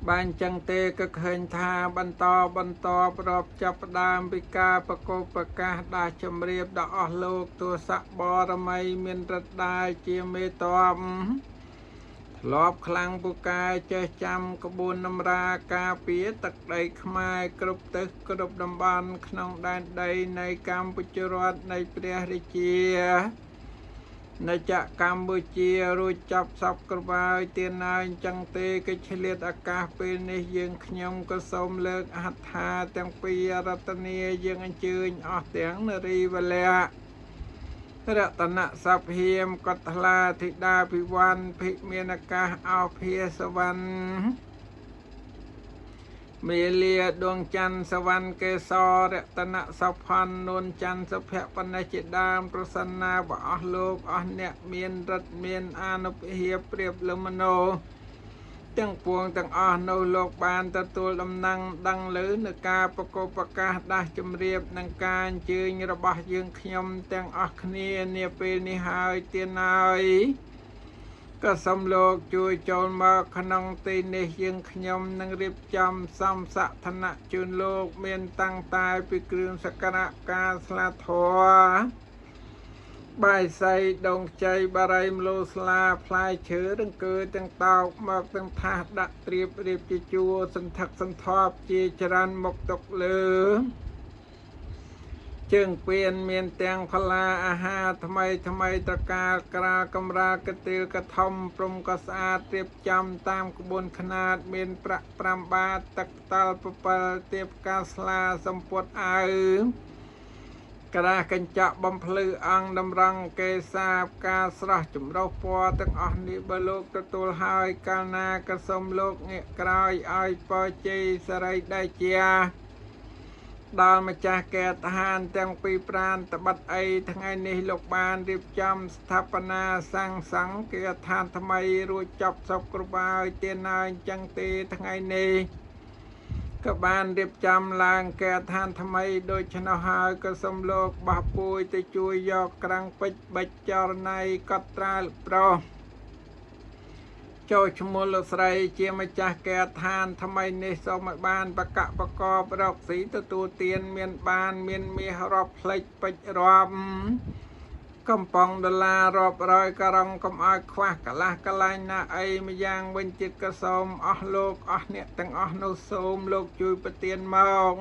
បានចឹងទេក៏ឃើញថាបន្តបន្តរាប់ចាប់ផ្ដើមពីការប្រកបប្រកាសដាស់ជំរាបដល់អស់លោកទស័កបរមីមានរិទ្ធដែរជាមេតបធ្លាប់ខ្លាំងពូកែចេះចាំក្បួនតម្រាការពារទឹកដីខ្មែរគ្រប់ទិសគ្រប់តំបន់ក្នុងដែនដីនៃកម្ពុជារដ្ឋនៃព្រះរាជានៅចក្រកម្ពុជារួចចាប់សពក្រហើយទៀនហើយអញ្ចឹងទេគេឆ្លៀតឱកាសពេលនេះយើងខ្ញុំក៏សូមលើកហត្ថាទាំងពីររតនាយើងអញ្ជើញអស់ទាំងនរីវលៈរតនសភាមកតថ្លាធីតាភិវ័នភិមានអាកាសអោភាសវណ្ណមេលាដួងច័ន្ទសវណ្ណកេសរតនសផាន់នួនច័ន្ទសុភៈបណ្ណជាដើមប្រសិនណាបើអស់លោកអស់អ្នកមានរិទ្ធមានអានុភាពប្រៀបលើមโนទាំងពួងទាំងអស់នៅលោកបានទទួលដំណឹងដឹងឮនៅការប្រកបប្រកាសដាស់ជំរាបនិងការអញ្ជើញរបស់យើងខ្ញុំទាំងអស់គ្នានាពេលនេះហើយទៀនហើយក៏សូមលោកជួយចូលមកក្នុងទីនេះយើងខ្ញុំនឹងរៀបចំសំស័កឋានៈជូនលោកមានតាំងតែពីគ្រឿងសក្ការៈការស្លាធម៌បាយសីដងជ័យបារីមលោស្លាផ្លែឈើរង្គើទាំងតោកមកទាំងថាសដាក់ត្រៀបរៀបជាជួរសន្ធឹកសន្ធាប់ជាច្រើនមុខទុកលើជើងពៀនមានទាំងផលាអាហារថ្មីថ្មីត្រកាលក្រាលកំរាលកទៀលកធំព្រំក៏ស្អាតរៀបចំតាមក្បួនខ្នាតមានប្រាក់5បាតទឹកតល7ទៀបកាស្លាសម្ពុតអាវក្រាស់កញ្ចក់បំភ្លឺអង្គតម្រង់កេសាផ្កាស្រស់ចម្រុះពណ៌ទាំងអស់នេះបើលោកទទួលហើយកាលណាក៏សូមលោកងាកក្រោយឲ្យពរជ័យសរីដេជាដល់ម្ចាស់កេតហានទាំងពីរប្រានតបិតអីថ្ងៃនេះលោកបានរៀបចំស្ថាបនាសាងសង់គេឋានថ្មីរួចចប់សពគ្រប់ហើយទៀនហើយអញ្ចឹងទេថ្ងៃនេះក៏បានរៀបចំឡើងគេឋានថ្មីដូច្នោះហើយក៏សូមលោកបោះពួយទៅជួយយកក្រាំងពេជ្របិចចរណៃកត់ត្រាលប្រុសចូលឈ្មោះលោកស្រីជាម្ចាស់គេឋានថ្មីនេះសូមឲ្យបានបកបកបរកស៊ីទទួលទានមានបានមានមាសរាប់ផ្លេចពេជ្ររាប់កំប៉ុងដុល្លាររាប់រយករងកុំឲ្យខ្វះកន្លះកន្លែងណាអីម្យ៉ាងវិញទៀតក៏សូមអស់លោកអស់អ្នកទាំងអស់នោះសូមលោកជួយប្រទានមក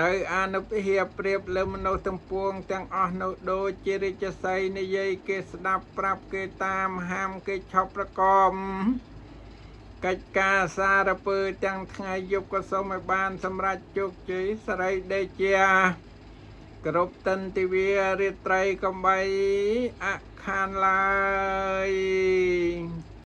នៅអានុភាពប្រៀបលើមនុស្សទាំងពួងទាំងអស់នោះដូចជារាជសីនិយាយគេស្ដាប់ប្រាប់គេតាមហាមគេឈប់ប្រកបកិច្ចការសារពើទាំងថ្ងៃយប់ក៏សូមឲ្យបានសម្រេចជោគជ័យសរីដេជាគ្រប់តិនទិវារាត្រីកំបីអខានឡើយ។